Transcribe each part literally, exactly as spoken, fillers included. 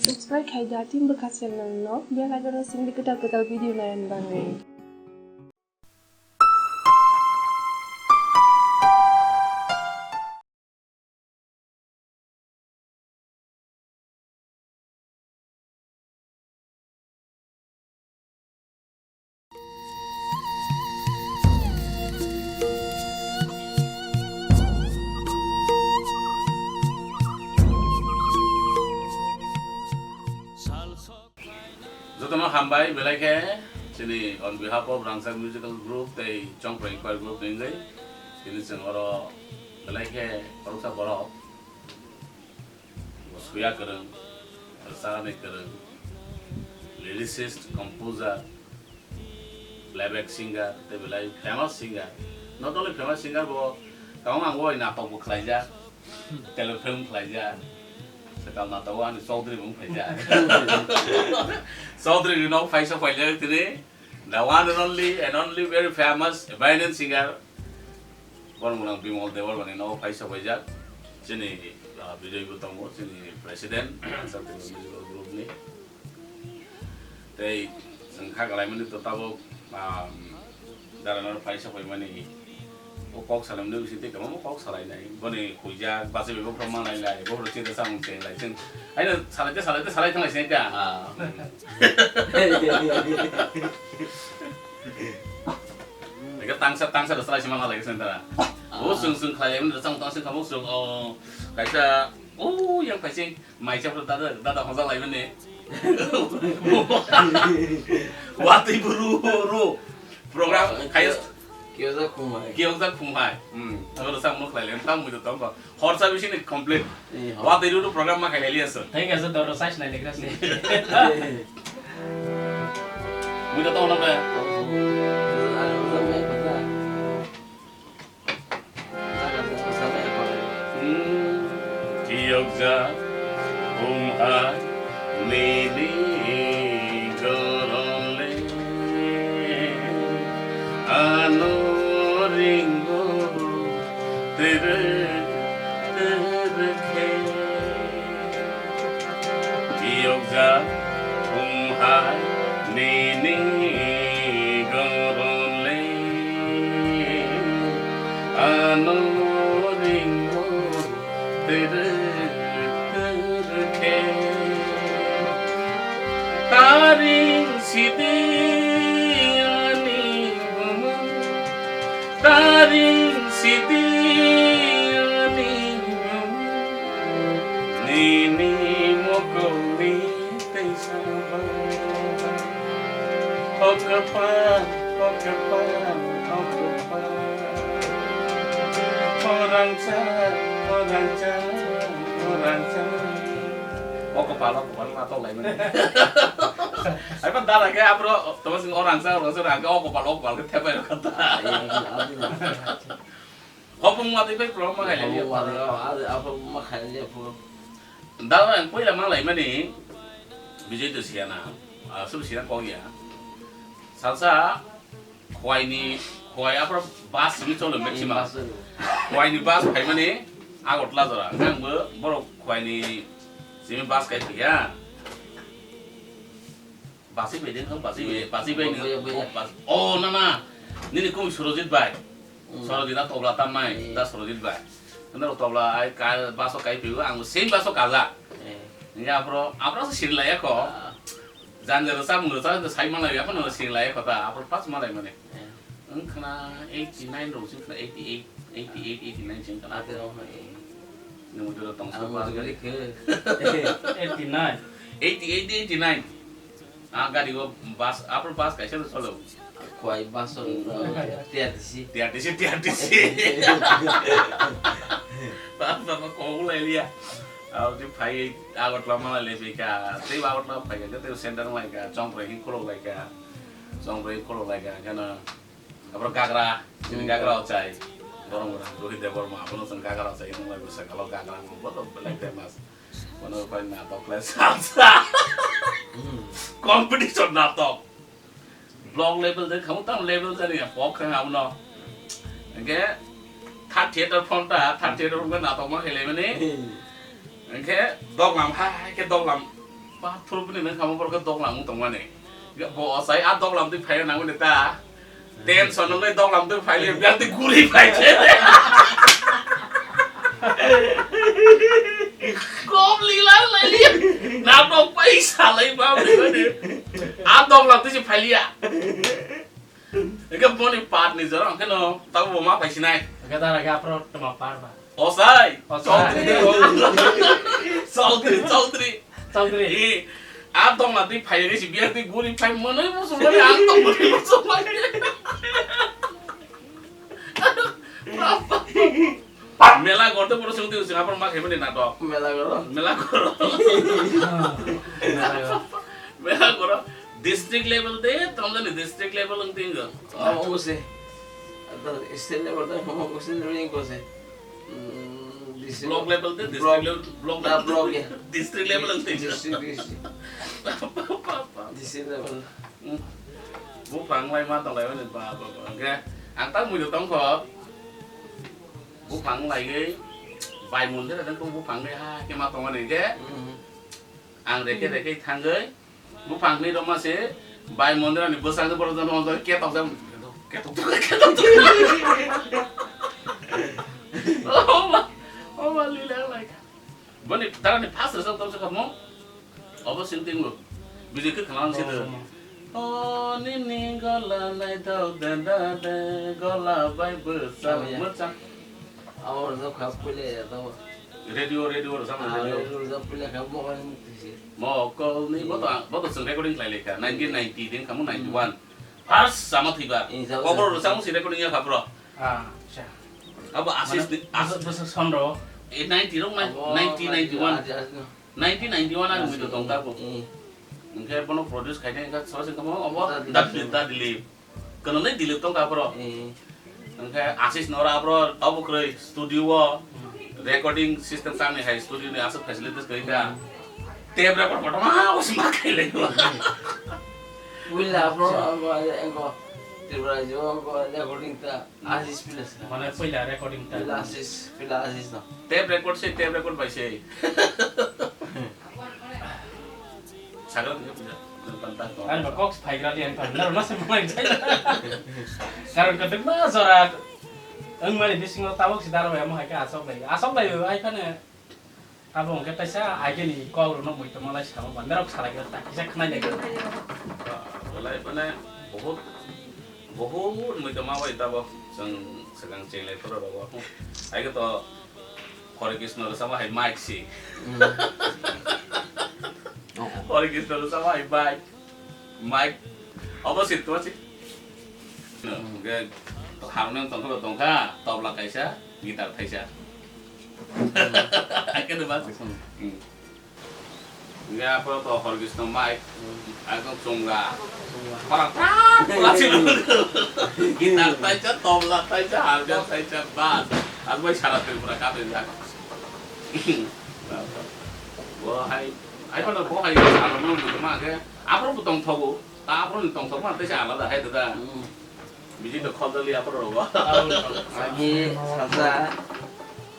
Subscribe khai da tin bwkha channel no, bell icon no singdi kwtal kwtal video naiyan bagwi. Jotono hambai, belai khe chini on behalf of Rangchak Musical Group tei Chongpreng Choir Group ni wngwi tini chwng oro belai khe khoroksa borok bo suya kwrwng, rwchapnai kwrwng, lyricist, composer, playback singer, tei belai famous singer. Not only famous singer, bo tabuk ang bo natok bo khlaijak, telefilm khlaijak. Swkang natok o ani Chaudhary bo wng phaijak. Chaudhary ni nok phaisa phaijak tini. The one and only and only very famous Abandon singer. Borok mwnang Bimal Debbarmani no phaisa phaijak. Chini, ah, Bijoy bo tongo, chini president, Rangchak Musical Group ni. Tei chwng kha kalaimani to tabuk, ah, dara no phaisa phaimani. O kok salamni bisi tei kwbangma kok salainai. Boni huijak, bachai bai bophro manai lai, bophro chida samung cheng lai. Chwng, aino salaite, salaite, salai thanglai sinai ta. Ah. Eke tangsa, tangsa da salai sima lai sinai ta. Ah. O chwng, chwng khlai lai, chwng tangsa kamo chwng, o, kaisa, o, yang kaisa. Mai chapra dada, dada hojak lai mani. Watwi buru ru. Program khai. Kiyojak khumhai. Kiyojak khumhai. Hmm. Oro sa muk lai len tam mujo tong ko. Horsa bisi ni complete. Eh, hor. Watwi ru ru program ma khai lai liya so. Thank you, sir. Doro size nai lekra se. Mujo tong na. Kiyokjak khumhai nini goron le, ano ringo tere tere khe. Kiyokjak khumhai nini goron le, ano ringo tere tere khe. Taring sidi ani bumung, taring sidi ani bumung, nini mokolni tei saba. O kwpal, o kwpal, o kwpal. O rangchak, o rangchak, o rangchak. O kwpal, o kwpal, ma tok lai mani. Ai, pan dara khe abro, tamo sing o rangchak, o rangchak, rangchak, o kwpal, o kwpal khe thepai rw kha ta. Hopung ma twi pai problem ma khai lai liya. Hopung ma twi, ah, ah, problem ma khai lai liya phu. Da ang poila ma lai mani Bijoy to siya na. Ah, sub siya kok ya. Salsa khwai ni, khwai apra bus ni cholo maximum. Bus ni. Khwai ni bus khai mani Agartala jora. Ang bo borok khwai ni simi bus khai phiya. Basi bai den, basi bai, basi bai ni. Buya, buya. Oh, bas. Oh, na, na. Nini kung Surojit bai. Hmm. Surojit na tobla tam nai, hmm, da Surojit bai. Nda tobla ai ka baso kai piu, ang same baso kaja. Eh. Ni apro, apro se siri lai ko. Ah. Jan jero sa mung sa sai mana ya ko no siri lai ko ta, apro pas mana mane. Eh. Wngkhana eighty nine rok se wngkhana eighty eight, eighty eight, eighty nine se wngkhana. Ate rok hai. Nung jora tong sa. Ang ba jora ke. Eighty nine. Eighty eight, eighty nine. Ah, gari o bus, apro bus kaisa no cholo. Khwai bus o T R T C. T R T C, T R T C. Bus ba ko lai liya. Abo ti phai Agartala ma lai le ka. Tei Agartala phai ka, tei center lai ka, chong bre hin khulok lai ka. Chong bre khulok lai ka, kana. Abro gagra, chini gagra o chai. Borong borong, Rohit Debbarma, abono chwng gagra o chai, nung bai bwsa kalo gagra, bo to belai famous. Bono bai natok le salsa. Hmm. Competition natok. Block level de, khamu tam level jani ya, pok khe abono. Hingke third theater phone ta, third theater phone natok ma khele mani. Hmm. Hingke doglam, ha, ha, ke doglam. Thurupni nang kamo borok doglam wng tongmani. Bo osai a doglam twi phaiya nangmani ta. Tension wngwi doglam twi phaili biang twi guri phai khe. Kom lila laili. Nabok pai salai ba mani. A doglam twi si phailiya. Eke boni part ni jora, oke no, tabo bo ma phai sinai. Oke, dara ga pro toma part ba. Osai, Osai. Chaudhary, Chaudhary, Chaudhary. Chaudhary. Eh, a dong na twi phai re si biya twi guri phai manai mo sumai, a dong manai mo sumai. Mela gorte puro sungti usung apor ma khaimani natok. Mela goro. Mela goro. Ah, mela goro. Mela goro. District level de, tong jani district level wng tingo. Oh, omo se. Ado state level de, omo se level wng ko se. Mm, district Block level de, district block, level, block na level. Block ya. District level wng tingo. District, district. District level. Hmm. Buphang lai ma tong lai mani ba, ba, ba. Hwnkhe ang ta mui tong kho. Buphang laigwi bai mondir adang tong buphang de ha khe ma tongmani hwnkhe. Mhm. Ang reke reke thangwi buphang ni roma se bai mondir ani bwsang de borok jano ketok jam ketok ketok. Oh ma, oh ma lila lai. Boni tarani first result tong se kamo. Obo sing tingo. Bijik khe khna ang sida. Oh, oh. Oh, nini gola naithok de da de, gola bai bwsang Oh, yeah. Mwchang. Abo rwjak kha puila ya tamo. Radio, radio rwjak Ah, radio. Radio rwjak puila kha mokol ni tisi. Mokol ni, Hmm. Boto, boto chwng recording khlai lai kha, nineteen ninety din khamu ninety-one. Hmm. First sama thiba. Insa Kokborok rwjak si recording ya kha bro. Ah, acha. Abo Asis Mane, ni, As-, bwswk, bwswk son rw? Eh, ninety rok, Abo nineteen ninety-one. Asis, Asis no. Nineteen ninety-one ani mui do tong ta bo. Eh. Hwnkhe bono produce khaina hwnkhe sobo se tongmo obo Da Dilip. Da Dilip, Da Dilip. Kwrwngwi Dilip tong ta bro. Eh. Hwnkhe Asis Nora bro obo kwrwi studio o Hmm. Recording system tangni hai studio ni aswk facilities kwrwi kha. Hmm. Tape record kotorma o se ma khailai bo. Puila bro, Acha. Abo, abo, Tripura jo, abo, recording ta. Asis puila se. Mane puila recording ta. Puila Asis, puila Asis no. Tape record se, tape record bai se. Sagra puila, puila, puila, puila. Ani ba kok phaigra di ani phai. Naro na se mai jai. Karon ka dema jora. Ang mani bisingo tabok si daro emo hai ka asok lai. Asok lai ai phane. Abo hwnkhe kaisa agini kok rwno muitu malai samo ba, norok salai khe ta kisa khnai lai khe. Belai mane, bahut, bahut muitu ma bai tabok chwng swkang chenglai phuru rogo. Hai khe to Hare Krishna rwchapma hai mic si. Hmm. Oh, oh. Hare Krishna rwchapma hai mic. Mic. Obo si, to si. Hmm. Hwnkhe harmonium tongkha, tongkha, tobla kaisa, guitar thaisa. Khe ba? Hmm. Hwnkhe aphuru to Hare Krishna mic, ekdom chunga. Chunga. Khorang prak prak si. Guitar thaisa, tobla thaisa, harmonium thaisa, bass. Ang bai sara Tripura kabe jak. Bo hai, hai phano bo hai sara no ma khe, aphuru bo tongthogo, ta aphuru ni tongthokma tei se alada hai da. Hmm. Biji to khol dali aphuru rogo. Ani sasa,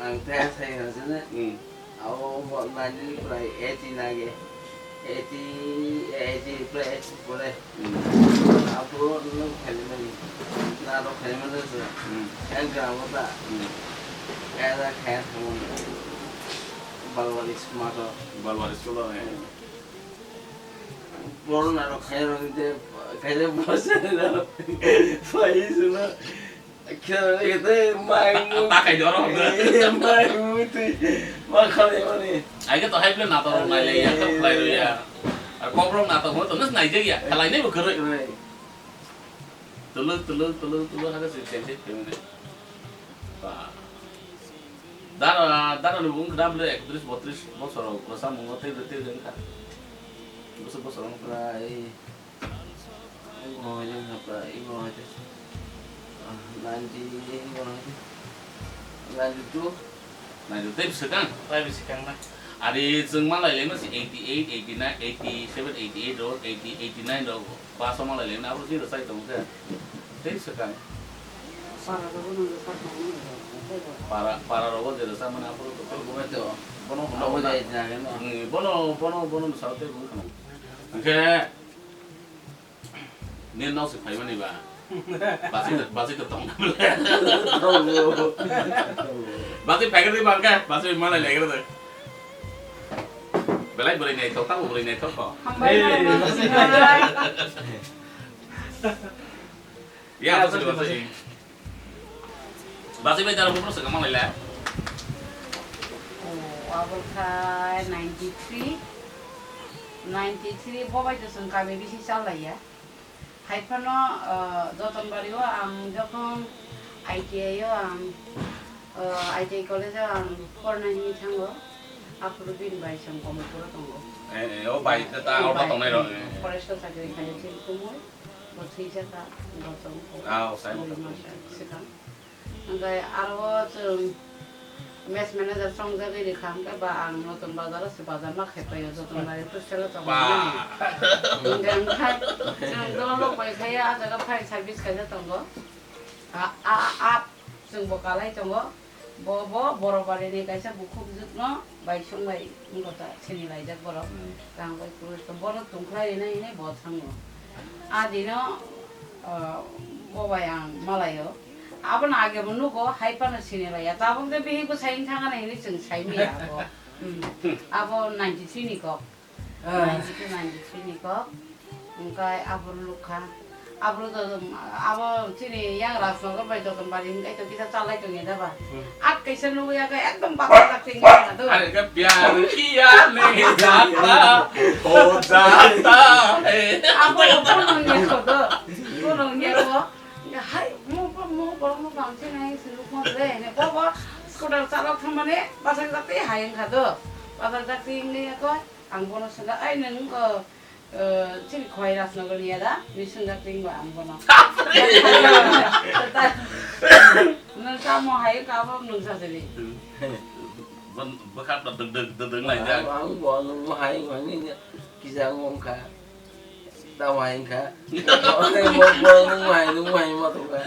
ang tei sai hasene. Hmm. Abo bo nineteen prai eighty nage. Eighty, eighty prai eighty pore. Hmm. Aphuru no khali mani. Na ro khali mani se. Hmm. Yang gramo ta. Hmm. Kaya da kaya thamun. Balwari smato. Balwari school o, eh. Borok narok khairok de, khairok bwsai rok phai sino. Khe khe mai mu. Ta khai doro. Eh, mai mu twi ma khalai mani. Ai khe to hai bwle natok rok nai le ya, to khlai rw ya. Ar kok rok natok mo to nai jak ya, khalai nai bo kwrwi. Kwrwi. Tuluk, tuluk, tuluk, tuluk, hake se chense phaimani. Ba. Dara, dara ni bung kda bwle ekotris botris bosor rok, bwsa mungo tei bwtwi wngkha. Bwsa bosor wngkha. Prai, imo hoide wngkha prai, imo hoide. Ah, ninety, imo hoide. Ninety two. Nai tei bwswkang. Tai bwswkang na. Ari chwng malai lema se eighty eight, eighty nine, eighty seven, eighty eight rok, eighty, eighty nine rok. Pass o malai lema abo jero sai tong khe. Tei bwswkang. Para rogo nang sakang nang. Para, para rogo jero sa mane abo to. Abo to. Bono, bono, Abo bono, jai jai no. Hmm, bono, bono, bono, no sao tei bono kheno. Hwnkhe, nini nok se phaimani ba? Bachai to, bachai to tong na bole. Bachai phaigra di ba hwnkhe, bachai malai laigra di. Belai bwrwi naithok, tamo bwrwi naithok kho. Hambai, hambai, hambai. Ya, bachai, bachai. Bachai bai dara bopro swkang manglai le. Oh, abo khai ninety three, ninety three bo bai to chwng kami bisi chalaiya. Hai phano, ah, Jotonbari o ang jokhon I T I o ang, ah, I T I college o ang porna hini thango. Aphuru bini bai chwng Komolpuro tongo. Eh, eh, o bai, ta, ta, o bai tongnai rok, eh. Forest o chakri khaio chini kumui. Bo thwijak kha, bo chwng kho. Ah, o sai bo. Dui mas swkang. Hwnkhe aro chwng mess manager chongjagwi rikha, hwnkhe ba ang Notun Bazar o se bazar ma khai paio, Jotonbari Futsal o tongo. Ba. Hwnkhe, hwnkhe chwng dono lok bai khaiya, ah jaga fire service kaisa tongo. A, a, a, chwng bo kalai tongo. Bo, bo, Borok Bari ni kaisa bukhuk jwk no bai song bai wngkha ta, sini laijak borok. Hmm. Tang bai kwrwi khe bono tungkhlai rwnai hinwi bo thango. A dino, ah, bo bai ang malaio. Abono age bo nugo, hai phano sini laiya. Tabuk de bihik bwsai wng thang ani hinwi chwng sai maya abo. Hmm. Abo ninety three ni kok. Ah. Ninety two, ninety three ni kok. Hwnkhe aphuru nukha. Aphuru do, abo chini yang Rajnagar bai Jotonbari hwnkhe to kisa chalai tongya da ba. Hmm. At kaisa nukya khe ekdom baksa baksa wngya do. Are ka pyar kiya nahi jata, ho jata hai. Abo phone wngya ko do. Phone wngya ko. Hai, mo, mo, mo, borok no bangsi nai se nukma ble. Ne bo, bo scooter chalok thangmani bachajak tei hai wngkha do. Bachajak tei wngya ko. Ang bono swngkha, "Ai, nwng, o, o, chini Khowai Rajnagar ni ya da?" Hinwi swngjak tei wngba ang bono. Nwng tamo hai wngkha, abo nwng sajagwi. Bon bwkha to dwk dwk dwk dwk laijak. Ang, ang bo nwng hai mani kisa wngkha. Tamo hai wngkha. Bo, bo, bo nwng hai, nwng hai ma tongkha.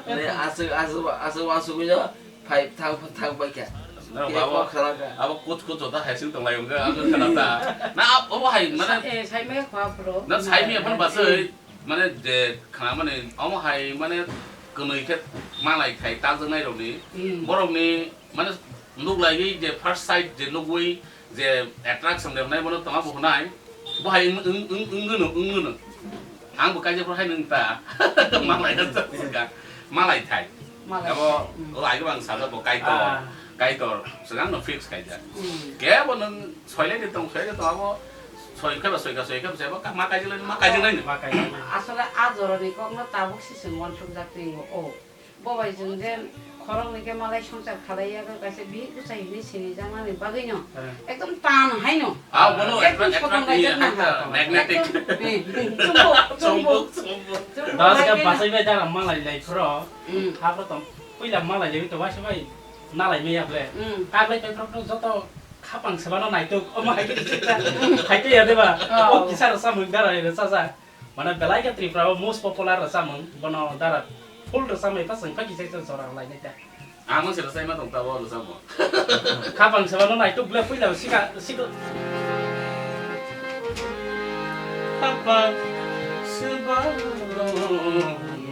Ne aswk, aswk, aswk, aswk wngya. Phai thang, thang pai kha. No, khe abo, kok khala kha. Abo kut kut jota hai sing tong lai wngkha, ang khana ta. Na, abo hai, mane, sa-, eh, sai maya kho aphuru. Na, sai maya phan basai, mane, je khana mane, omo hai, mane, kwnwi khe malai khai, ta jwngnai rokni. Hmm. Borokni, mane, nuk lai je first sight je nugwi, je attraction de nai bono tongma bo hwnai, bo hai wng, wng, wng, wng gwnw, wng gwnw. Ang bo kaisa phuru hai nwng ta. Malai ya ta swkang. Malai thai. Malai abo thai. Hmm. Lai gwnang sajak bo Kaitor. Ah. Kaitor swkang no fix kaijak. Hmm. Kebo nwng soilai de tong, soilai de tong abo soi khe ba soi kha, soi khe ba soi abo ma kaijak lai, ma kaijak lai. Ma kaijak lai. Asole a jorani kokno tabuk se chwng uansukjak twi o. Bo bai chwng je khoroknwi khe malai swngchar khalai ya khe kaisa bihik bwsai hinwi sinijaknani bagwino. Hmm. Ekdom tan haino. Ah, bono ekdom attract, soton attract, laijak nang ha. Magnetic. Ekdom, eh, chumbuk, chumbuk. Chumbuk, chumbuk. Chumbuk. Das hai khe khe bachai bai dara malai lai phro. Hmm. Hapro tong puila malai lai to waisa bai nalai maya ble. Hmm. Kaglai pai phro to joto khapang sebano naituk. Omo hai khe hai khe ya deba. Oh. O kisa rwchapmung dara rwchajak. Mane belai khe Tripura o most popular rwchapmung, bono dara full rwchapmung epha chwng khe kisa kisa jora lainai ta. Ang no se rwchapma tong ta bo rwchapmung. Khapang sebano naituk ble puila sika, sika. Khapang sebano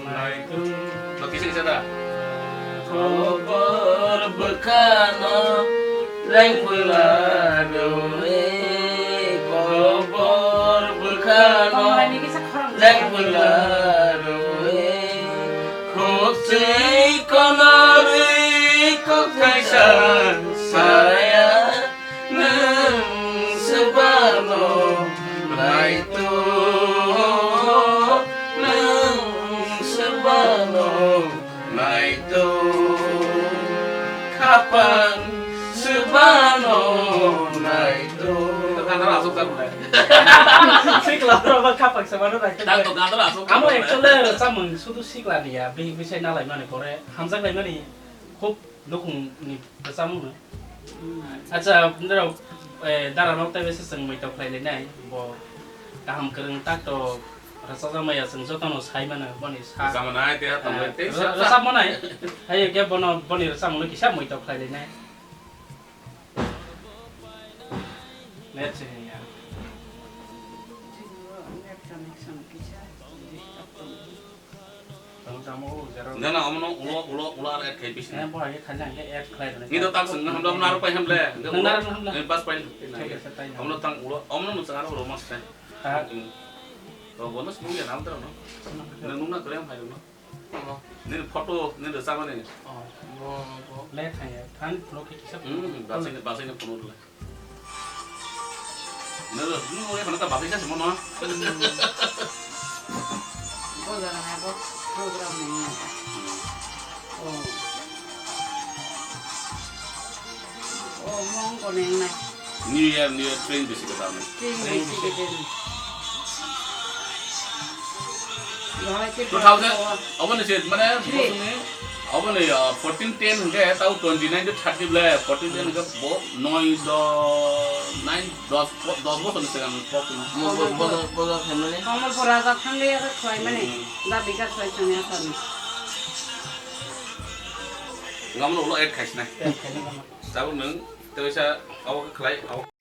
naituk. Bo kisa kisa da. Khobor bwkhano lengpui la rwi, khobor bwkhano lengpui la rwi, khokchwi kono rwi kok kaisa saya, nwng swbano naitu, nwng swbano naitu, khapang swbano naitu. Sikla rok khapang swbano naitu. Amo actually rwchapmung sudu sikla ni ya, bihik bisai nalai mani pore hamjak lai mani khub nukhung ni rwchapmung no. Acha, norok, eh, dara nok taibe se chwng muitok khlai lainai, bo kaham kwrwng tak to rwchajak maya, chwng jotono sai mano boni sa. Rwchapmung nai, tei ha tongbai, eh, tei rw-, sa, sa. Rwchapmung nai, hai khe bono, boni rwchapmung no kisa muitok khlai lainai. Net se ya. Net connection kisa disturb tong. Tamo tamo o zero. Na, na, omono ulo, ulo, ulo ar add khai bisi. Eh, bo age khaina hingke add khlai rwna. Ni do tak sung na hamla, omono aro pai hamle. Nang naro hamla. Eh, bas pai. Thik ase, tai nang. Omono tang ulo, omono nung sung aro ulo mas pai. Ha. Hmm. To bono sung ya nam tro no. Nang nung na kore ham hai no. Omo. Ni photo, ni do sama ni. Oh. Bo, bo. Le thang ya, thang photo ke kisa. Hmm, basai ni, basai ni photo le. Nalo, nung ore khana ta bagwi jase mono. Bo jaga na bo program ni. Oh. Oh, mong ko neng na. New Year, New Year train bisi ko tamo. Train bisi ko tamo. Two thousand, obo ni se, mane, bosongni, obo ni, ah, fourteen ten hingke, tau twenty nine to thirty ble, fourteen ten hingke bo noi do, nine, dos, dos bosor ni segang pok ni. Mo bo, bo, bo, bo, family. Kamalpur raja thangli ya khwlai mani, Hmm. Da Bikas khwlai thangya sani. Ngamno ulo add khaisnai. Add khaisnai. Tabuk nung, tebisa, abo khlai, abo.